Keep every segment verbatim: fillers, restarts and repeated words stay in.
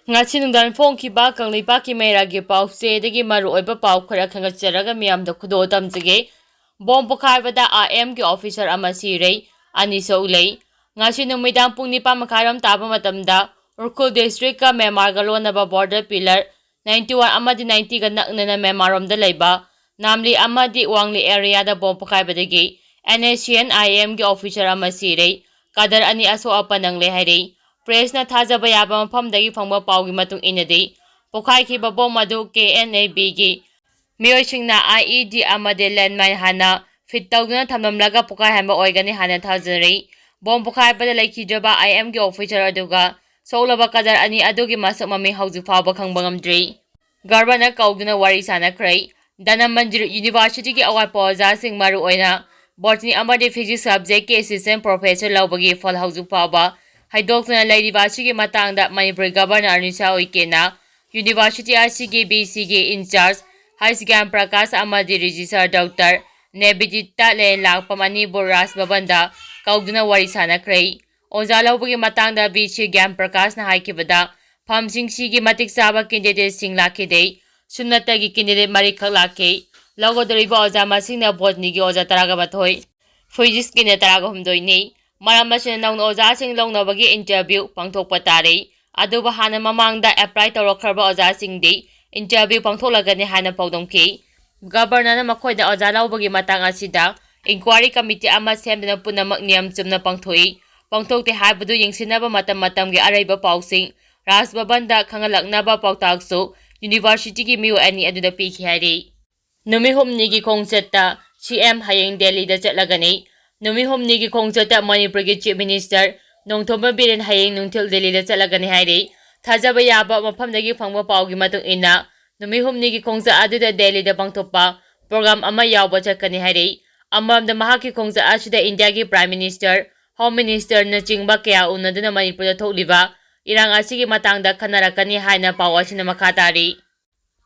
ꯉꯁꯤ ꯅꯨꯡꯗꯥꯡ ꯐꯣꯡꯈꯤꯕ ꯀꯪꯂꯩꯄꯥꯛꯀꯤ ꯃꯩꯔꯥꯒꯤ ꯄꯥꯎꯆꯦꯗꯒꯤ ꯃꯔꯨꯑꯣꯏꯕ ꯄꯥꯎ ꯈꯔ ꯈꯟꯒꯠꯆꯔꯒ ꯃꯤꯌꯥꯝꯗ ꯈꯨꯗꯣꯜ ꯇꯝꯖꯒꯦ꯫ ꯕꯣꯝ ꯄꯣꯈꯥꯏꯕꯗ ꯑꯥꯏ ꯑꯦꯝꯒꯤ ꯑꯣꯐꯤꯁꯥꯔ ꯑꯃ ꯁꯤꯔꯦ, ꯑꯅꯤ ꯁꯣꯛꯂꯦ꯫ ꯉꯁꯤ ꯅꯨꯃꯤꯗꯥꯡ ꯄꯨꯡ ꯅꯤꯄꯥꯟ ꯃꯈꯥꯏꯔꯣꯝ ꯇꯥꯕ ꯃꯇꯝꯗ ꯎꯈ꯭ꯔꯨꯜ ꯗꯤꯁꯇ꯭ꯔꯤꯛꯀ ꯃ꯭ꯌꯥꯟꯃꯥꯔꯒ ꯂꯣꯟꯅꯕ ꯕꯣꯔꯗꯔ ꯄꯤꯂꯔ ꯅꯥꯏꯟꯇꯤ ꯋꯥꯟ ꯑꯃꯗꯤ ꯅꯥꯏꯟꯇꯤꯒ ꯅꯛꯅꯅ ꯃ꯭ꯌꯥꯟꯃꯥꯔꯔꯣꯝꯗ ꯂꯩꯕ ꯅꯥꯝꯂꯤ ꯑꯃꯗꯤ ꯋꯥꯡꯂꯤ ꯑꯦꯔꯤꯌꯥꯗ bomb ꯄꯣꯈꯥꯏꯕꯗꯒꯤ and S C and ꯑꯥꯏ ꯑꯦꯝꯒꯤ ꯑꯣꯐꯤꯁꯥꯔ ꯑꯃ ꯁꯤꯔꯦ, ꯀꯗꯔ ꯑꯅꯤ ꯑꯁꯣꯛ ꯑꯄꯟ ꯅꯪꯂꯦ ꯍꯥꯏꯔꯤ꯫ ꯄ꯭ꯔꯦꯁꯅ ꯊꯥꯖꯕ ꯌꯥꯕ ꯃꯐꯝꯗꯒꯤ ꯐꯪꯕ ꯄꯥꯎꯒꯤ ꯃꯇꯨꯡ ꯏꯟꯅꯗꯤ, ꯄꯣꯈꯥꯏꯈꯤꯕ ꯕꯣꯝ ꯑꯗꯨ ꯀꯦ ꯑꯦꯟ ꯑꯦ ꯕꯤꯒꯤ ꯃꯤꯑꯣꯏꯁꯤꯡꯅ ꯑꯥꯏ ꯏ ꯗꯤ ꯑꯃꯗꯤ ꯂꯦꯟꯃꯥꯏꯟ ꯍꯥꯟꯅ ꯐꯤꯠ ꯇꯧꯗꯨꯅ ꯊꯝꯂꯝꯂꯒ ꯄꯣꯈꯥꯏꯍꯟꯕ ꯑꯣꯏꯒꯅꯤ ꯍꯥꯏꯅ ꯊꯥꯖꯅꯔꯤ꯫ ꯕꯣꯝ ꯄꯣꯈꯥꯏꯕꯗ ꯂꯩꯈꯤꯗ꯭ꯔꯕ ꯑꯥꯏ ꯑꯦꯝꯒꯤ ꯑꯣꯐꯤꯁꯥꯔ ꯑꯗꯨꯒ ꯁꯣꯛꯂꯕ ꯀꯗꯔ ꯑꯅꯤ ꯑꯗꯨꯒꯤ ꯃꯁꯛ ꯃꯃꯤꯡ ꯍꯧꯖꯤꯛ ꯐꯥꯎꯕ ꯈꯪꯕ ꯉꯝꯗ꯭ꯔꯤ꯫ ꯒꯕꯔꯅꯔ ꯀꯧꯗꯨꯅ ꯋꯥꯔꯤ ꯁꯥꯅꯈ꯭ꯔꯦ꯫ ꯙꯅꯃꯟꯖꯤꯔ ꯌꯨꯅꯤꯚꯔꯁꯤꯇꯤꯒꯤ ꯑꯋꯥꯠꯄ ꯑꯣꯖꯥꯁꯤꯡ, ꯃꯔꯨꯑꯣꯏꯅ ꯕꯣꯇꯅꯤ ꯑꯃꯗꯤ ꯐꯤꯖꯤꯛꯁ ꯁꯕꯖꯦꯛꯀꯤ ꯑꯦꯁꯤꯁꯇꯦꯟ ꯄ꯭ꯔꯣꯐꯦꯁꯔ ꯂꯧꯕꯒꯤ ꯐꯜ ꯍꯧꯖꯤꯛ ꯐꯥꯎꯕ ꯍꯥꯏꯗꯣꯛꯇꯨꯅ ꯂꯩꯔꯤꯕ ꯑꯁꯤꯒꯤ ꯃꯇꯥꯡꯗ ꯃꯅꯤꯄꯨꯔ ꯒꯕꯔꯅꯔ ꯑꯅꯤꯁꯥ ꯎꯏꯀꯦꯅ ꯌꯨꯅꯤꯚꯔꯁꯤꯇꯤ ꯑꯁꯤꯒꯤ ꯕꯤ ꯁꯤꯒꯤ ꯏꯟꯆꯥꯔꯖ ꯍꯩꯁ ꯒ꯭ꯌꯥꯟ ꯄ꯭ꯔꯀꯥꯁ ꯑꯃꯗꯤ ꯔꯦꯖꯤꯁꯇ꯭ꯔꯥꯔ ꯗꯣꯛꯇꯔ ꯅꯦꯕꯤꯗꯤꯇꯥ ꯂꯦꯟ ꯂꯥꯛꯄꯝ ꯑꯅꯤꯕꯨ ꯔꯥꯖ ꯚꯕꯟꯗ ꯀꯧꯗꯨꯅ ꯋꯥꯔꯤ ꯁꯥꯅꯈ꯭ꯔꯦ꯫ ꯑꯣꯖꯥ ꯂꯧꯕꯒꯤ ꯃꯇꯥꯡꯗ ꯕꯤ ꯁꯤ ꯒ꯭ꯌꯥꯟ ꯄ꯭ꯔꯀꯥꯁꯅ ꯍꯥꯏꯈꯤꯕꯗ, ꯐꯝꯁꯤꯡꯁꯤꯒꯤ ꯃꯇꯤꯛ ꯆꯥꯕ ꯀꯦꯟꯗꯤꯗꯦꯠꯁꯤꯡ ꯂꯥꯛꯈꯤꯗꯦ꯫ ꯁꯨꯞꯅꯇꯒꯤ ꯀꯦꯟꯗꯤꯗꯦꯠ ꯃꯔꯤꯈꯛ ꯂꯥꯛꯈꯤ꯫ ꯂꯧꯒꯗꯧꯔꯤꯕ ꯑꯣꯖꯥ ꯃꯁꯤꯡꯅ ꯕꯣꯇꯅꯤꯒꯤ ꯑꯣꯖꯥ ꯇꯔꯥꯒ ꯃꯥꯊꯣꯏ, ꯐꯤꯖꯤꯛꯁꯀꯤꯅ ꯇꯔꯥꯒ ꯍꯨꯝꯗꯣꯏꯅꯤ꯫ ꯃꯔꯝ ꯑꯁꯤꯅ ꯅꯧꯅ ꯑꯣꯖꯥꯁꯤꯡ ꯂꯧꯅꯕꯒꯤ ꯏꯟꯇꯔꯚ꯭ꯌꯨ ꯄꯥꯡꯊꯣꯛꯄ ꯇꯥꯔꯤ꯫ ꯑꯗꯨꯕꯨ ꯍꯥꯟꯅ ꯃꯃꯥꯡꯗ ꯑꯦꯄ꯭ꯂꯥꯏ ꯇꯧꯔꯛꯈ꯭ꯔꯕ ꯑꯣꯖꯥꯁꯤꯡꯗꯤ ꯏꯟꯇꯔꯚ꯭ꯌꯨ ꯄꯥꯡꯊꯣꯛꯂꯒꯅꯤ ꯍꯥꯏꯅ ꯐꯣꯡꯗꯣꯛꯈꯤ꯫ ꯒꯕꯔꯅꯔꯅ ꯃꯈꯣꯏꯗ ꯑꯣꯖꯥ ꯂꯧꯕꯒꯤ ꯃꯇꯥꯡ ꯑꯁꯤꯗ ꯏꯟꯀ꯭ꯋꯥꯔꯤ ꯀꯃꯤꯇꯤ ꯑꯃ ꯁꯦꯝꯗꯨꯅ ꯄꯨꯝꯅꯃꯛ ꯅꯤꯌꯝ ꯆꯨꯝꯅ ꯄꯥꯡꯊꯣꯛꯏ, ꯄꯥꯡꯊꯣꯛꯇꯦ ꯍꯥꯏꯕꯗꯨ ꯌꯦꯡꯁꯤꯟꯅꯕ ꯃꯇꯝ ꯃꯇꯝꯒꯤ ꯑꯔꯩꯕ ꯄꯥꯎꯁꯤꯡ ꯔꯥꯖ ꯚꯕꯟꯗ ꯈꯪꯍꯜꯂꯛꯅꯕ ꯄꯥꯎꯇꯥꯛꯁꯨ ꯌꯨꯅꯤꯚꯔꯁꯤꯇꯤꯒꯤ ꯃꯤꯑꯣꯏ ꯑꯅꯤ ꯑꯗꯨꯗ ꯄꯤꯈꯤ ꯍꯥꯏꯔꯤ꯫ ꯅꯨꯃꯤꯠ ꯍꯨꯝꯅꯤꯒꯤ ꯈꯣꯡꯆꯠꯇ ꯁꯤ ꯑꯦꯝ ꯍꯌꯦꯡ ꯗꯦꯜꯂꯤꯗ ꯆꯠꯂꯒꯅꯤ꯫ ꯅꯨꯃꯤꯠ ꯍꯨꯝꯅꯤꯒꯤ ꯈꯣꯡꯆꯠꯇ ꯃꯅꯤꯄꯨꯔꯒꯤ ꯆꯤꯐ ꯃꯤꯅꯤꯁꯇꯔ ꯅꯣꯡꯊꯣꯝꯕꯝ ꯕꯤꯔꯦꯟ ꯍꯌꯦꯡ ꯅꯨꯡꯊꯤꯜ ꯗꯦꯜꯂꯤꯗ ꯆꯠꯂꯒꯅꯤ ꯍꯥꯏꯔꯤ꯫ ꯊꯥꯖꯕ ꯌꯥꯕ ꯃꯐꯝꯗꯒꯤ ꯐꯪꯕ ꯄꯥꯎꯒꯤ ꯃꯇꯨꯡ ꯏꯟꯅ, ꯅꯨꯃꯤꯠ ꯍꯨꯝꯅꯤꯒꯤ ꯈꯣꯡꯆꯠ ꯑꯗꯨꯗ ꯗꯦꯜꯂꯤꯗ ꯄꯥꯡꯊꯣꯛꯄ ꯄ꯭ꯔꯣꯒ꯭ꯔꯥꯝ ꯑꯃ ꯌꯥꯎꯕ ꯆꯠꯀꯅꯤ ꯍꯥꯏꯔꯤ꯫ ꯑꯃꯔꯣꯝꯗ, ꯃꯍꯥꯛꯀꯤ ꯈꯣꯡꯆꯠ ꯑꯁꯤꯗ ꯏꯟꯗꯤꯌꯥꯒꯤ ꯄ꯭ꯔꯥꯏꯝ ꯃꯤꯅꯤꯁꯇꯔ, ꯍꯣꯝ ꯃꯤꯅꯤꯁꯇꯔꯅꯆꯤꯡꯕ ꯀꯌꯥ ꯎꯅꯗꯨꯅ ꯃꯅꯤꯄꯨꯔꯗ ꯊꯣꯛꯂꯤꯕ ꯏꯔꯥꯡ ꯑꯁꯤꯒꯤ ꯃꯇꯥꯡꯗ ꯈꯟꯅꯔꯛꯀꯅꯤ ꯍꯥꯏꯅ ꯄꯥꯎ ꯑꯁꯤꯅ ꯃꯈꯥ ꯇꯥꯔꯤ꯫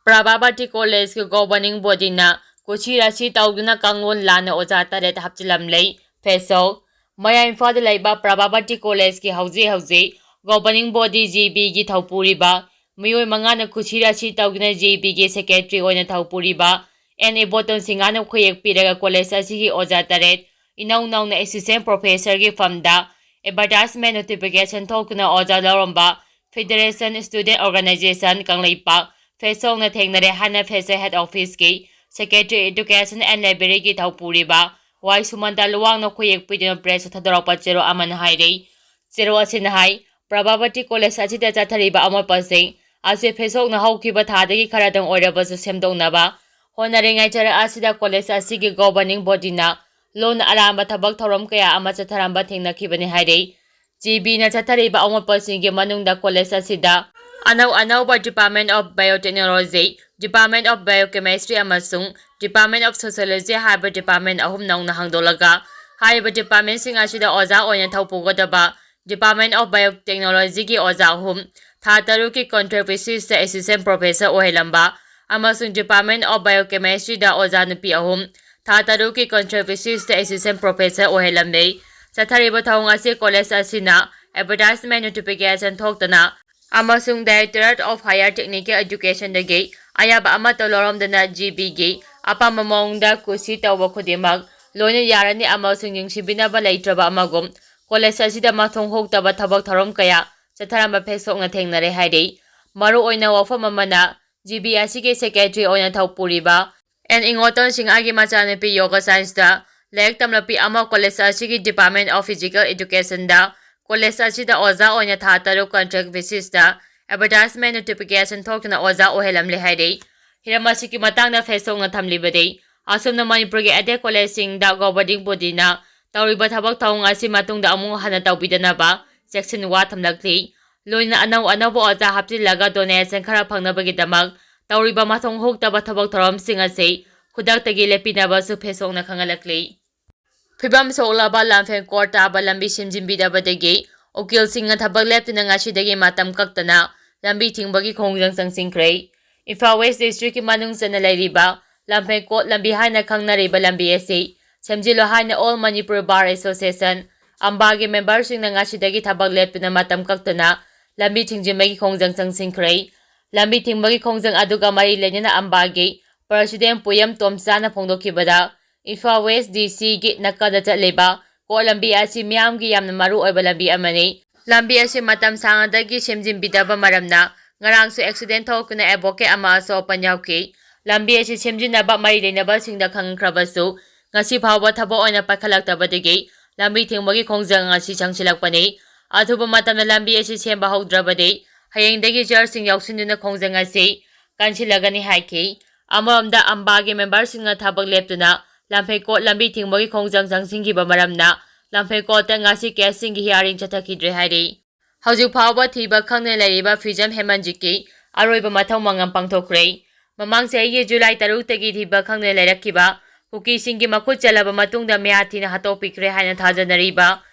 ꯄ꯭ꯔꯚꯥꯕꯥꯇꯤ ꯀꯣꯂꯦꯖꯀꯤ ꯒꯣꯕꯔꯅꯤꯡ ꯕꯣꯗꯤꯅ ꯀꯨꯁꯤ ꯔꯥꯁꯤ ꯇꯧꯗꯨꯅ ꯀꯥꯡꯂꯣꯟ ꯂꯥꯟꯅ ꯑꯣꯖꯥ ꯇꯔꯦꯠ ꯍꯥꯞꯆꯤꯜꯂꯝꯂꯦ꯫ ꯐꯦꯁꯧ꯫ ꯃꯌꯥꯏ ꯏꯝꯐꯥꯜꯗ ꯂꯩꯕ ꯄ꯭ꯔꯚꯥꯕꯥꯇꯤ ꯀꯣꯂꯦꯖꯀꯤ ꯍꯧꯖꯤꯛ ꯍꯧꯖꯤꯛ Governing Body, G B ꯒꯤ ꯊꯧꯄꯨꯔꯤꯕ ꯃꯤꯑꯣꯏ ꯃꯉꯥꯅ ꯈꯨꯁꯤ ꯔꯥꯁꯤ ꯇꯧꯗꯨꯅ G B ꯒꯤ Secretary ꯑꯣꯏꯅ ꯊꯧꯄꯨꯔꯤꯕ N ꯏꯕꯣꯇꯣꯟ ꯁꯤꯡꯍꯅ ꯈꯨꯌꯦꯛ ꯄꯤꯔꯒ ꯀꯣꯂꯦꯖ ꯑꯁꯤꯒꯤ ꯑꯣꯖꯥ ꯇꯔꯦꯠ ꯏꯅꯧ ꯅꯧꯅ Assistant Professor ꯒꯤ ꯐꯝꯗ advertisement notification ꯊꯣꯛꯇꯨꯅ ꯑꯣꯖꯥ ꯂꯧꯔꯝꯕ Federation Student Organization ꯀꯪꯂꯩꯄꯥꯛ ꯐꯦꯁꯣꯛꯅ ꯊꯦꯡꯅꯔꯦ ꯍꯥꯏꯅ ꯐꯦꯁꯣꯛ Head Office ꯀꯤ Secretary Education and Library ꯒꯤ ꯊꯧꯄꯨꯔꯤꯕ ꯋꯥꯏ ꯁꯨꯃꯟꯇ ꯂꯨꯋꯥꯡꯅ ꯈꯨꯌꯦꯛ ꯄꯤꯗꯨꯅ press ꯊꯥꯗꯣꯔꯛꯄ ꯆꯦꯔꯣꯜ ꯑꯃꯅ ꯍꯥꯏꯔꯤ꯫ ꯆꯦꯔꯣꯜ ꯑꯁꯤꯅ ꯍꯥꯏ, ꯄ꯭ꯔꯚꯥꯕꯇꯤ ꯀꯣꯂꯦꯖ ꯑꯁꯤꯗ ꯆꯠꯊꯔꯤꯕ ꯑꯃꯣꯠꯄꯁꯤꯡ ꯑꯁꯤ ꯐꯦꯁꯣꯛꯅ ꯍꯧꯈꯤꯕ ꯊꯥꯗꯒꯤ ꯈꯔꯗꯪ ꯑꯣꯏꯔꯕꯁꯨ ꯁꯦꯝꯗꯣꯛꯅꯕ ꯍꯣꯠꯅꯔꯤꯉꯩ ꯆꯔꯥ ꯑꯁꯤꯗ ꯀꯣꯂꯦꯖ ꯑꯁꯤꯒꯤ Governing Body ꯅ ꯂꯣꯟꯅ ꯑꯔꯥꯟꯕ ꯊꯕꯛ ꯊꯧꯔꯝ ꯀꯌꯥ ꯑꯃ ꯆꯠꯊꯔꯝꯕ ꯊꯦꯡꯅꯈꯤꯕꯅꯤ ꯍꯥꯏꯔꯤ꯫ G B ꯅ ꯆꯠꯊꯔꯤꯕ ꯑꯃꯣꯠꯄꯁꯤꯡꯒꯤ ꯃꯅꯨꯡꯗ ꯀꯣꯂꯦꯖ ꯑꯁꯤꯗ ꯑꯅꯧ ꯑꯅꯧꯕ Department of Biotechnology, Department of Biochemistry ꯑꯃꯁꯨꯡ Department of Sociology ꯍꯥꯏꯕ department ꯑꯍꯨꯝ ꯅꯧꯅ ꯍꯥꯡꯗꯣꯛꯂꯒ ꯍꯥꯏꯔꯤꯕ department ꯁꯤꯡ ꯑꯁꯤꯗ ꯑꯣꯖꯥ ꯑꯣꯏꯅ ꯊꯧ ꯄꯨꯒꯗꯕ Department of Biotechnology ꯒꯤ ꯑꯣꯖꯥ ꯑꯍꯨꯝ, ꯊꯥ ꯇꯔꯨꯛꯀꯤ contract basis ꯇ Assistant Professor ꯑꯣꯏꯍꯜꯂꯝꯕ ꯑꯃꯁꯨꯡ Department of Biochemistry ꯗ ꯑꯣꯖꯥ ꯅꯨꯄꯤ ꯑꯍꯨꯝ, ꯊꯥ ꯇꯔꯨꯛꯀꯤ contract basis ꯇ Assistant Professor ꯑꯣꯏꯍꯜꯂꯝꯃꯤ꯫ ꯆꯠꯊꯔꯤꯕ ꯊꯧꯑꯣꯡ ꯑꯁꯤ ꯀꯣꯂꯦꯖ ꯑꯁꯤꯅ advertisement notification ꯊꯣꯛꯇꯅ ꯑꯃꯁꯨꯡ Directorate of Higher Technical Education ꯗꯒꯤ ꯑꯌꯥꯕ ꯑꯃꯠꯇ ꯂꯧꯔꯝꯗꯅ G B ꯒꯤ ꯑꯄꯥꯝꯕ ꯃꯑꯣꯡꯗ ꯀꯨꯁꯤ ꯇꯧꯕ ꯈꯨꯗꯤꯡꯃꯛ ꯂꯣꯏꯅ ꯌꯥꯔꯅꯤ ꯑꯃꯁꯨꯡ ꯌꯦꯡꯁꯤꯟꯕꯤꯅꯕ ꯂꯩꯇ꯭ꯔꯕ ꯑꯃꯒꯨꯝ ꯀꯣꯂꯦꯖ ꯑꯁꯤꯗ ꯃꯊꯣꯡ ꯍꯨꯛꯇꯕ ꯊꯕꯛ ꯊꯧꯔꯝ ꯀꯌꯥ ꯆꯠꯊꯔꯝꯕ ꯐꯦꯁꯣꯛꯅ ꯊꯦꯡꯅꯔꯦ ꯍꯥꯏꯔꯤ꯫ ꯃꯔꯨꯑꯣꯏꯅ ꯋꯥꯐꯝ ꯑꯃꯅ G B ꯑꯁꯤꯒꯤ Secretary ꯑꯣꯏꯅ ꯊꯧ ꯄꯨꯔꯤꯕ N ꯏꯉꯣꯇꯣꯟ ꯁꯤꯡꯍꯒꯤ ꯃꯆꯥꯅꯨꯄꯤ ꯌꯣꯒ science ꯇ ꯂꯥꯏꯔꯤꯛ ꯇꯝꯂꯛꯄꯤ ꯑꯃ ꯀꯣꯂꯦꯖ ꯑꯁꯤꯒꯤ Department of Physical Education the college ꯑꯁꯤꯗ ꯑꯣꯖꯥ ꯑꯣꯏꯅ ꯊꯥ ꯇꯔꯨꯛ contract basis ꯇ advertisement notification ꯊꯣꯛꯇꯨꯅ ꯑꯣꯖꯥ ꯑꯣꯏꯍꯜꯂꯝꯂꯦ ꯍꯥꯏꯔꯤ꯫ ꯍꯤꯔꯝ ꯑꯁꯤꯒꯤ ꯃꯇꯥꯡꯗ ꯐꯦꯁꯣꯛꯅ ꯊꯝꯂꯤꯕꯗꯤ, ꯑꯁꯨꯝꯅ ꯃꯅꯤꯄꯨꯔꯒꯤ ꯑꯇꯩ ꯀꯣꯂꯦꯖꯁꯤꯡꯗ Governing Body ꯅ ꯇꯧꯔꯤꯕ ꯊꯕꯛ ꯊꯧꯑꯣꯡ ꯑꯁꯤ ꯃꯇꯨꯡꯗ ꯑꯃꯨꯛ ꯍꯟꯅ ꯇꯧꯕꯤꯗꯅꯕ ꯆꯦꯛꯁꯤꯟ ꯋꯥ ꯊꯝꯂꯛꯂꯤ꯫ ꯂꯣꯏꯅꯅ ꯑꯅꯧ ꯑꯅꯧꯕ ꯑꯣꯖꯥ ꯍꯥꯞꯆꯤꯜꯂꯒ donation ꯈꯔ ꯐꯪꯅꯕꯒꯤꯗꯃꯛ ꯇꯧꯔꯤꯕ ꯃꯊꯣꯡ ꯍꯨꯛꯇꯕ ꯊꯕꯛ ꯊꯧꯔꯝꯁꯤꯡ ꯑꯁꯤ ꯈꯨꯗꯛꯇꯒꯤ ꯂꯦꯞꯄꯤꯅꯕꯁꯨ ꯐꯦꯁꯣꯛꯅ ꯈꯪꯍꯜꯂꯛꯂꯤ꯫ ꯐꯤꯕꯝ ꯁꯣꯛꯂꯕ ꯂꯝꯐꯦꯜ ꯀꯣꯔꯠ ꯇꯥꯕ ꯂꯝꯕꯤ ꯁꯦꯝꯖꯤꯟꯕꯤꯗꯕꯗꯒꯤ ꯎꯀꯤꯜꯁꯤꯡꯅ ꯊꯕꯛ ꯂꯦꯞꯇꯨꯅ ꯉꯁꯤꯗꯒꯤ ꯃꯇꯝ ꯀꯛꯇꯅ ꯂꯝꯕꯤ ꯊꯤꯡꯕꯒꯤ ꯈꯣꯡꯖꯪ ꯆꯪꯁꯤꯟꯈ꯭ꯔꯦ꯫ ꯏꯝꯐꯥꯜ West District ꯀꯤ ꯃꯅꯨꯡ ꯆꯟꯅ ꯂꯩꯔꯤꯕ ꯂꯝꯐꯦꯜ ꯀꯣꯔꯠ ꯂꯝꯕꯤ ꯍꯥꯏꯅ ꯈꯪꯅꯔꯤꯕ ꯂꯝꯕꯤ ꯑꯁꯤ ꯁꯦꯝꯖꯤꯜꯂꯨ ꯍꯥꯏꯅ All Manipur Bar Association, ꯑꯝꯕꯥꯒꯤ ꯃꯦꯝꯕꯔꯁꯤꯡꯅ ꯉꯁꯤꯗꯒꯤ ꯊꯕꯛ ꯂꯦꯞꯇꯨꯅ ꯃꯇꯝ ꯀꯛꯇꯅ ꯂꯝꯕꯤ ꯊꯤꯡꯖꯤꯟꯕꯒꯤ ꯈꯣꯡꯖꯪ ꯆꯪꯁꯤꯟꯈ꯭ꯔꯦ꯫ ꯂꯝꯕꯤ ꯊꯤꯡꯕꯒꯤ ꯈꯣꯡꯖꯪ ꯑꯗꯨꯒ ꯃꯔꯤ ꯂꯩꯅꯅ ꯑꯝꯕꯥꯒꯤ ꯄ꯭ꯔꯁꯤꯗꯦꯟ ꯄꯨꯌꯝ ꯇꯣꯝꯆꯥꯅ ꯐꯣꯡꯗꯣꯛꯈꯤꯕꯗ, ꯏꯝꯐꯥꯜ ꯋꯦꯁ ꯗꯤ ꯁꯤꯒꯤ ꯅꯥꯀꯟꯗ ꯆꯠꯂꯤꯕ ꯀꯣꯠ ꯂꯝꯕꯤ ꯑꯁꯤ ꯃꯤꯌꯥꯝꯒꯤ ꯌꯥꯝꯅ ꯃꯔꯨ ꯑꯣꯏꯕ ꯂꯝꯕꯤ ꯑꯃꯅꯤ꯫ ꯂꯝꯕꯤ ꯑꯁꯤ ꯃꯇꯝ ꯁꯥꯡꯅꯗꯒꯤ ꯁꯦꯝꯖꯤꯟꯕꯤꯗꯕ ꯃꯔꯝꯅ ꯉꯔꯥꯡꯁꯨ ꯑꯦꯛꯁꯤꯗꯦꯟ ꯊꯣꯛꯇꯨꯅ ꯑꯦꯗꯚꯣꯀꯦꯠ ꯑꯃ ꯑꯁꯣꯛ ꯑꯄꯟ ꯌꯥꯎꯈꯤ꯫ ꯂꯝꯕꯤ ꯑꯁꯤ ꯁꯦꯝꯖꯤꯟꯅꯕ ꯃꯔꯤ ꯂꯩꯅꯕꯁꯤꯡꯗ ꯈꯪꯈ꯭ꯔꯕꯁꯨ ꯉꯁꯤ ꯐꯥꯎꯕ ꯊꯕꯛ ꯑꯣꯏꯅ ꯄꯥꯏꯈꯠꯂꯛꯇꯕꯗꯒꯤ ꯂꯝꯕꯤ ꯊꯤꯡꯕꯒꯤ ꯈꯣꯡꯖꯪ ꯑꯁꯤ ꯆꯪꯁꯤꯜꯂꯛꯄꯅꯤ꯫ ꯑꯊꯨꯕ ꯃꯇꯝꯗ ꯂꯝꯕꯤ ꯑꯁꯤ ꯁꯦꯝꯕ ꯍꯧꯗ꯭ꯔꯕꯗꯤ ꯍꯌꯦꯡꯗꯒꯤ ꯖꯔꯁꯤꯡ ꯌꯥꯎꯁꯤꯟꯗꯨꯅ ꯈꯣꯡꯖꯪ ꯑꯁꯤ ꯀꯟꯁꯤꯜꯂꯒꯅꯤ ꯍꯥꯏꯈꯤ꯫ ꯑꯃꯔꯣꯝꯗ ꯑꯝꯕꯥꯒꯤ ꯃꯦꯝꯕꯔꯁꯤꯡꯅ ꯊꯕꯛ ꯂꯦꯞꯇꯨꯅ ꯂꯝꯐꯦꯜ ꯀꯣꯠ ꯂꯝꯕꯤ ꯊꯤꯡꯕꯒꯤ ꯈꯣꯡꯖꯪ ꯆꯪꯁꯤꯟꯈꯤꯕ ꯃꯔꯝꯅ ꯂꯝꯐꯦꯜ ꯀꯣꯠꯇ ꯉꯁꯤ ꯀꯦꯁꯁꯤꯡꯒꯤ ꯍꯤꯌꯥꯔꯤꯡ ꯆꯠꯊꯈꯤꯗ꯭ꯔꯦ ꯍꯥꯏꯔꯤ꯫ ꯍꯧꯖꯤꯛ ꯐꯥꯎꯕ ꯊꯤꯕ ꯈꯪꯗꯅ ꯂꯩꯔꯤꯕ ꯐꯤꯖꯝ ꯍꯦꯃꯟꯖꯤꯠꯀꯤ ꯑꯔꯣꯏꯕ ꯃꯊꯧ ꯃꯉꯝ ꯄꯥꯡꯊꯣꯛꯈ꯭ꯔꯦ꯫ ꯃꯃꯥꯡ ꯆꯍꯤꯒꯤ ꯖꯨꯂꯥꯏ ꯇꯔꯨꯛꯇꯒꯤ ꯊꯤꯕ ꯈꯪꯗꯅ ꯂꯩꯔꯛꯈꯤꯕ ꯀꯨꯀꯤꯁꯤꯡꯒꯤ ꯃꯈꯨꯠ ꯆꯜꯂꯕ ꯃꯇꯨꯡꯗ ꯃꯌꯥꯊꯤꯅ ꯍꯥꯠꯇꯣꯛꯄꯤꯈ꯭ꯔꯦ ꯍꯥꯏꯅ ꯊꯥꯖꯅꯔꯤꯕ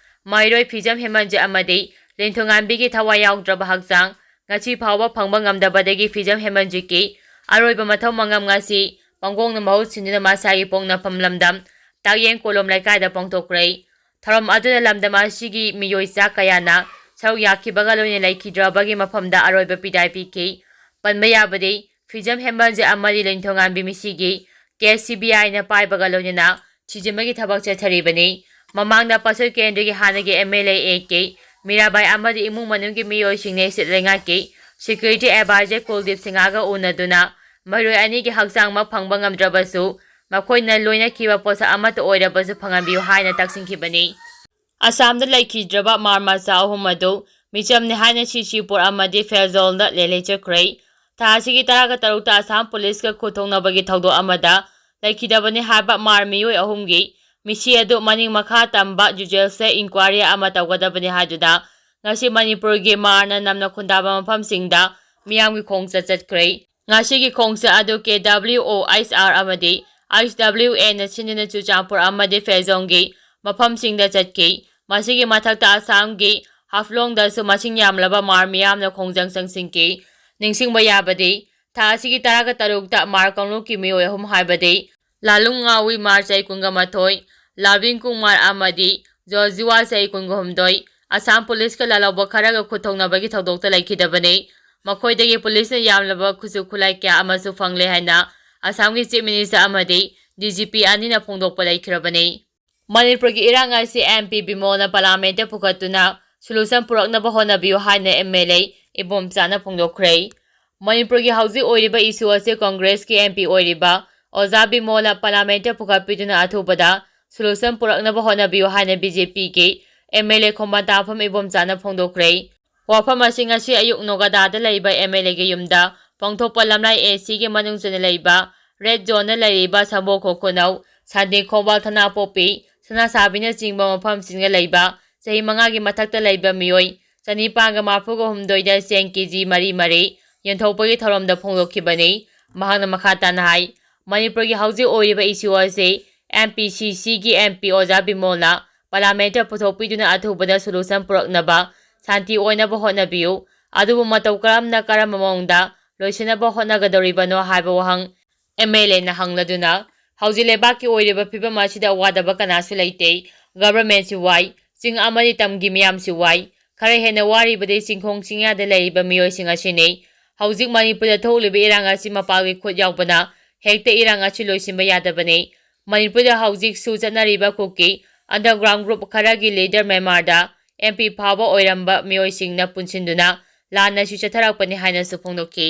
ꯃꯍꯩꯔꯣꯏ ꯐꯤꯖꯝ ꯍꯦꯃꯟꯖꯤꯠ ꯑꯃꯗꯤ ꯂꯤꯟꯊꯨꯉꯥꯟꯕꯤꯒꯤ ꯊꯋꯥꯏ ꯌꯥꯎꯗ꯭ꯔꯕ ꯍꯛꯆꯥꯡ ꯉꯁꯤ ꯐꯥꯎꯕ ꯐꯪꯕ ꯉꯝꯗꯕꯗꯒꯤ ꯐꯤꯖꯝ ꯍꯦꯃꯟꯖꯤꯠꯀꯤ ꯑꯔꯣꯏꯕ ꯃꯊꯧ ꯃꯉꯝ ꯉꯁꯤ ꯄꯥꯡꯒꯣꯡꯅ ꯃꯍꯨꯠ ꯁꯤꯟꯗꯨꯅ ꯃꯁꯥꯒꯤ ꯄꯣꯛꯅꯐꯝ ꯂꯝꯗꯝ ꯇꯥꯛꯌꯦꯡ ꯀꯣꯂꯣꯝ ꯂꯩꯀꯥꯏꯗ ꯄꯥꯡꯊꯣꯛꯈ꯭ꯔꯦ꯫ ꯊꯧꯔꯝ ꯑꯗꯨꯗ ꯂꯝꯗꯝ ꯑꯁꯤꯒꯤ ꯃꯤꯑꯣꯏ ꯆꯥ ꯀꯌꯥꯅ ꯁꯔꯨꯛ ꯌꯥꯈꯤꯕꯒ ꯂꯣꯏꯅ ꯂꯩꯈꯤꯗ꯭ꯔꯕꯒꯤ ꯃꯐꯝꯗ ꯑꯔꯣꯏꯕ ꯄꯤꯗꯥꯏ ꯄꯤꯈꯤ꯫ ꯄꯟꯕ ꯌꯥꯕꯗꯤ, ꯐꯤꯖꯝ ꯍꯦꯃꯟꯖꯤꯠ ꯑꯃꯗꯤ ꯂꯤꯟꯊꯣꯉꯥꯟꯕꯤ ꯃꯤꯁꯤꯒꯤ ꯀꯦꯁ ꯁꯤ ꯕꯤ ꯑꯥꯏꯅ ꯄꯥꯏꯕꯒ ꯂꯣꯏꯅꯅ ꯊꯤꯖꯤꯟꯕꯒꯤ ꯊꯕꯛ ꯆꯠꯊꯔꯤꯕꯅꯤ꯫ ꯃꯃꯥꯡꯗ ꯄꯁꯣꯏ ꯀꯦꯟꯗ꯭ꯔꯒꯤ ꯍꯥꯟꯅꯒꯤ M L A A K Mirabai ꯑꯃꯗꯤ ꯏꯃꯨꯡ ꯃꯅꯨꯡꯒꯤ ꯃꯤꯑꯣꯏꯁꯤꯡꯅ ꯁꯤꯠ ꯂꯩꯉꯥꯛꯀꯤ ꯁꯦꯀ꯭ꯌꯨꯔꯤꯇꯤ ꯑꯦꯗꯚꯥꯏꯖꯔ ꯀꯨꯜꯗꯤꯞ ꯁꯤꯡꯍꯒ ꯎꯅꯗꯨꯅ ꯃꯍꯩꯔꯣꯏ ꯑꯅꯤꯒꯤ ꯍꯛꯆꯥꯡꯃꯛ ꯐꯪꯕ ꯉꯝꯗ꯭ꯔꯕꯁꯨ, ꯃꯈꯣꯏꯅ ꯂꯣꯏꯅꯈꯤꯕ ꯄꯣꯠꯁꯛ ꯑꯃꯠꯇ ꯑꯣꯏꯔꯕꯁꯨ ꯐꯪꯍꯟꯕꯤꯌꯨ ꯍꯥꯏꯅ ꯇꯛꯁꯤꯟꯈꯤꯕꯅꯤ꯫ ꯑꯁꯥꯝꯗ ꯂꯩꯈꯤꯗ꯭ꯔꯕ ꯃꯥꯔ ꯃꯆꯥ ꯑꯍꯨꯝ ꯑꯗꯨ ꯃꯤꯆꯝꯅꯤ ꯍꯥꯏꯅ ꯁꯤꯁꯤꯄꯨꯔ ꯑꯃꯗꯤ ꯐꯦꯜꯖꯣꯜꯗ ꯂꯦꯂꯩ ꯆꯠꯈ꯭ꯔꯦ꯫ ꯊꯥ ꯑꯁꯤꯒꯤ ꯇꯔꯥꯒ ꯇꯔꯨꯛꯇ ꯑꯁꯥꯝ ꯄꯨꯂꯤꯁꯀ ꯈꯨꯠ ꯊꯣꯛꯅꯕꯒꯤ ꯊꯧꯗꯣꯛ ꯑꯃꯗ ꯂꯩꯈꯤꯗꯕꯅꯤ ꯍꯥꯏꯕ ꯃꯥꯔ ꯃꯤꯑꯣꯏ ꯑꯍꯨꯝꯒꯤ ꯃꯤꯁꯤ ꯑꯗꯨ ꯃꯅꯤꯡ ꯃꯈꯥ ꯇꯝꯕ ꯖꯨꯗꯤꯁꯤꯌꯦꯜ ꯏꯟꯀ꯭ꯋꯥꯏꯔꯤ ꯑꯃ ꯇꯧꯒꯗꯕꯅꯤ ꯍꯥꯏꯗꯨꯅ ꯉꯁꯤ ꯃꯅꯤꯄꯨꯔꯒꯤ ꯃꯥꯔꯅ ꯅꯝꯅ ꯈꯨꯟꯗꯥꯕ ꯃꯐꯝꯁꯤꯡꯗ ꯃꯤꯌꯥꯝꯒꯤ ꯈꯣꯡꯆꯠ ꯆꯠꯈ꯭ꯔꯦ꯫ ꯉꯁꯤꯒꯤ ꯈꯣꯡꯆꯠ ꯑꯗꯨ ꯀꯦ ꯗꯕ꯭ꯂꯤꯎ ꯑꯣ ꯑꯩꯆ ꯑꯥꯔ ꯑꯃꯗꯤ ꯑꯩꯆ ꯗꯕ꯭ꯂꯤꯎ ꯑꯦꯅ ꯁꯤꯟꯗꯨꯅ ꯆꯨꯔꯆꯥꯟꯄꯨꯔ ꯑꯃꯗꯤ ꯐꯦꯖꯣꯡꯒꯤ ꯃꯐꯝꯁꯤꯡꯗ ꯆꯠꯈꯤ꯫ ꯃꯁꯤꯒꯤ ꯃꯊꯛꯇ ꯑꯁꯥꯝꯒꯤ ꯍꯥꯐꯂꯣꯡꯗꯁꯨ ꯃꯁꯤꯡ ꯌꯥꯝꯂꯕ ꯃꯥꯔ ꯃꯤꯌꯥꯝꯅ ꯈꯣꯡꯖꯪ ꯆꯪꯁꯤꯟꯈꯤ꯫ ꯅꯤꯡꯁꯤꯡꯕ ꯌꯥꯕꯗꯤ, ꯊꯥ ꯑꯁꯤꯒꯤ ꯇꯔꯥꯒ ꯇꯔꯨꯛꯇ ꯃꯥꯔ ꯀꯥꯡꯂꯨꯞꯀꯤ ꯃꯤꯑꯣꯏ ꯑꯍꯨꯝ ꯍꯥꯏꯕꯗꯤ ꯂꯥꯂꯨꯡ ꯉꯥꯋꯤ ꯃꯥꯔ ꯆꯍꯤ ꯀꯨꯟꯒ ꯃꯥꯊꯣꯏ, ꯂꯥꯕꯤꯡ ꯀꯨꯃꯥꯔ ꯑꯃꯗꯤ ꯖꯣꯖꯨꯋꯥ ꯆꯍꯤ ꯀꯨꯟꯍꯨꯝꯗꯣꯏ, ꯑꯁꯥꯝ ꯄꯨꯂꯤꯁꯀ ꯂꯥꯜꯍꯧꯕ ꯈꯔꯒ ꯈꯨꯠ ꯊꯧꯅꯕꯒꯤ ꯊꯧꯗꯣꯛꯇ ꯂꯩꯈꯤꯗꯕꯅꯤ꯫ ꯃꯈꯣꯏꯗꯒꯤ ꯄꯨꯂꯤꯁꯅ ꯌꯥꯝꯂꯕ ꯈꯨꯠꯁꯨ ꯈꯨꯠꯂꯥꯏ ꯀꯌꯥ ꯑꯃꯁꯨ ꯐꯪꯂꯦ ꯍꯥꯏꯅ ꯑꯁꯥꯝꯒꯤ ꯆꯤꯐ ꯃꯤꯅꯤꯁꯇꯔ ꯑꯃꯗꯤ ꯗꯤ ꯖꯤ ꯄꯤ ꯑꯅꯤꯅ ꯐꯣꯡꯗꯣꯛꯄ ꯂꯩꯈ꯭ꯔꯕꯅꯤ꯫ ꯃꯅꯤꯄꯨꯔꯒꯤ ꯏꯔꯥꯡ ꯑꯁꯤ ꯑꯦꯝ ꯄꯤ ꯕꯤꯃꯣꯜꯅ ꯄꯥꯔꯂꯥꯃꯦꯟꯠꯇ ꯄꯨꯈꯠꯇꯨꯅ ꯁꯣꯂꯨꯁꯟ ꯄꯨꯔꯛꯅꯕ ꯍꯣꯠꯅꯕꯤꯌꯨ ꯍꯥꯏꯅ ꯑꯦꯝ ꯑꯦꯜ ꯑꯦ ꯏꯕꯣꯝꯆꯥꯅ ꯐꯣꯡꯗꯣꯛꯈ꯭ꯔꯦ꯫ ꯃꯅꯤꯄꯨꯔꯒꯤ ꯍꯧꯖꯤꯛ ꯑꯣꯏꯔꯤꯕ ꯏꯁꯨ ꯑꯁꯤ ꯀꯪꯒ꯭ꯔꯦꯁꯀꯤ ꯑꯦꯝ ꯄꯤ ꯑꯣꯏꯔꯤꯕ ꯑꯣꯖꯥ ꯕꯤꯃꯣꯜꯅ ꯄꯥꯔꯂꯥꯃꯦꯟꯠꯇ ꯄꯨꯈꯠꯄꯤꯗꯨꯅ ꯑꯊꯨꯕꯗ ꯁꯣꯂꯨꯁꯟ ꯄꯨꯔꯛꯅꯕ ꯍꯣꯠꯅꯕꯤꯌꯨ ꯍꯥꯏꯅ ꯕꯤ ꯖꯦ ꯄꯤꯒꯤ ꯑꯦꯝ ꯑꯦꯜ ꯑꯦ ꯈꯣꯝꯕꯥꯟ ꯇꯥꯐꯝ ꯏꯕꯣꯝꯆꯥꯅ ꯐꯣꯡꯗꯣꯛꯈ꯭ꯔꯦ꯫ ꯋꯥꯐꯝ ꯑꯁꯤ ꯉꯁꯤ ꯑꯌꯨꯛ ꯅꯣꯒꯥꯗꯥꯗ ꯂꯩꯕ ꯑꯦꯝ ꯑꯦꯜ ꯑꯦꯒꯤ ꯌꯨꯝꯗ ꯄꯥꯡꯊꯣꯛꯄ ꯂꯝꯂꯥꯏ ꯑꯦ ꯁꯤꯒꯤ ꯃꯅꯨꯡ ꯆꯟꯅ ꯂꯩꯕ ꯔꯦꯗ ꯖꯣꯟꯗ ꯂꯩꯔꯤꯕ ꯁꯝꯕꯣ ꯈꯣꯡꯅꯧ, ꯁꯥꯟꯇꯤ ꯈꯣꯡꯕꯥꯜ, ꯊꯅꯥꯄꯣꯛꯄꯤ, ꯁꯅꯥꯁꯥꯕꯤꯅꯆꯤꯡꯕ ꯃꯐꯝꯁꯤꯡꯗ ꯂꯩꯕ ꯆꯍꯤ ꯃꯉꯥꯒꯤ ꯃꯊꯛꯇ ꯂꯩꯕ ꯃꯤꯑꯣꯏ ꯆꯅꯤꯄꯥꯟꯒ ꯃꯔꯐꯨꯒ ꯍꯨꯝꯗꯣꯏꯗ ꯆꯦꯡ ꯀꯦ ꯖꯤ ꯃꯔꯤ ꯃꯔꯤ ꯌꯦꯟꯊꯣꯛꯄꯒꯤ ꯊꯧꯔꯝꯗ ꯐꯣꯡꯗꯣꯛꯈꯤꯕꯅꯤ꯫ ꯃꯍꯥꯛꯅ ꯃꯈꯥ ꯇꯥꯅ ꯍꯥꯏ, ꯃꯅꯤꯄꯨꯔꯒꯤ ꯍꯧꯖꯤꯛ ꯑꯣꯏꯔꯤꯕ ꯏꯁꯨ ꯑꯁꯤ ꯑꯦꯝ ꯄꯤ ꯁꯤ ꯁꯤꯒꯤ ꯑꯦꯝ ꯄꯤ ꯑꯣꯖꯥ ꯕꯤꯃꯣꯜꯅ ꯄꯥꯔꯂꯥꯃꯦꯟꯠꯇ ꯄꯨꯊꯣꯛꯄꯤꯗꯨꯅ ꯑꯊꯨꯕꯗ ꯁꯣꯂꯨꯁꯟ ꯄꯨꯔꯛꯅꯕ, ꯁꯥꯟꯇꯤ ꯑꯣꯏꯅꯕ ꯍꯣꯠꯅꯕꯤꯌꯨ꯫ ꯑꯗꯨꯕꯨ ꯃꯇꯧ ꯀꯔꯝꯅ, ꯀꯔꯝꯕ ꯃꯑꯣꯡꯗ ꯂꯣꯏꯁꯤꯟꯅꯕ ꯍꯣꯠꯅꯒꯗꯧꯔꯤꯕꯅꯣ ꯍꯥꯏꯕ ꯋꯥꯍꯪ ꯑꯦꯝ ꯑꯦꯜ ꯑꯦꯅ ꯍꯪꯂꯗꯨꯅ, ꯍꯧꯖꯤꯛ ꯂꯩꯕꯥꯛꯀꯤ ꯑꯣꯏꯔꯤꯕ ꯐꯤꯕꯝ ꯑꯁꯤꯗ ꯋꯥꯗꯕ ꯀꯅꯥꯁꯨ ꯂꯩꯇꯦ꯫ ꯒꯚꯔꯟꯃꯦꯟꯠꯁꯨ ꯋꯥꯏ, ꯆꯤꯡ ꯑꯃꯗꯤ ꯇꯝꯒꯤ ꯃꯤꯌꯥꯝꯁꯨ ꯋꯥꯏ꯫ ꯈꯔ ꯍꯦꯟꯅ ꯋꯥꯔꯤꯕꯗꯤ ꯆꯤꯡꯈꯣꯡ ꯆꯤꯡꯌꯥꯗ ꯂꯩꯔꯤꯕ ꯃꯤꯑꯣꯏꯁꯤꯡ ꯑꯁꯤꯅꯤ꯫ ꯍꯧꯖꯤꯛ ꯃꯅꯤꯄꯨꯔꯗ ꯊꯣꯛꯂꯤꯕ ꯏꯔꯥꯡ ꯑꯁꯤ ꯃꯄꯥꯜꯒꯤ ꯈꯨꯠ ꯌꯥꯎꯕꯅ ꯍꯦꯛꯇ ꯏꯔꯥꯡ ꯑꯁꯤ ꯂꯣꯏꯁꯤꯟꯕ ꯌꯥꯗꯕꯅꯤ꯫ ꯃꯅꯤꯄꯨꯔꯗ ꯍꯧꯖꯤꯛꯁꯨ ꯆꯠꯅꯔꯤꯕ ꯀꯨꯀꯤ ꯑꯟꯗꯔꯒ꯭ꯔꯥꯎꯟ ꯒ꯭ꯔꯨꯞ ꯈꯔꯒꯤ ꯂꯤꯗꯔ ꯃ꯭ꯌꯥꯟꯃꯥꯔꯗ ꯑꯦꯝ ꯄꯤ ꯐꯥꯎꯕ ꯑꯣꯏꯔꯝꯕ ꯃꯤꯑꯣꯏꯁꯤꯡꯅ ꯄꯨꯟꯁꯤꯟꯗꯨꯅ ꯂꯥꯟ ꯑꯁꯤ ꯆꯠꯊꯔꯛꯄꯅꯤ ꯍꯥꯏꯅꯁꯨ ꯐꯣꯡꯗꯣꯛꯈꯤ꯫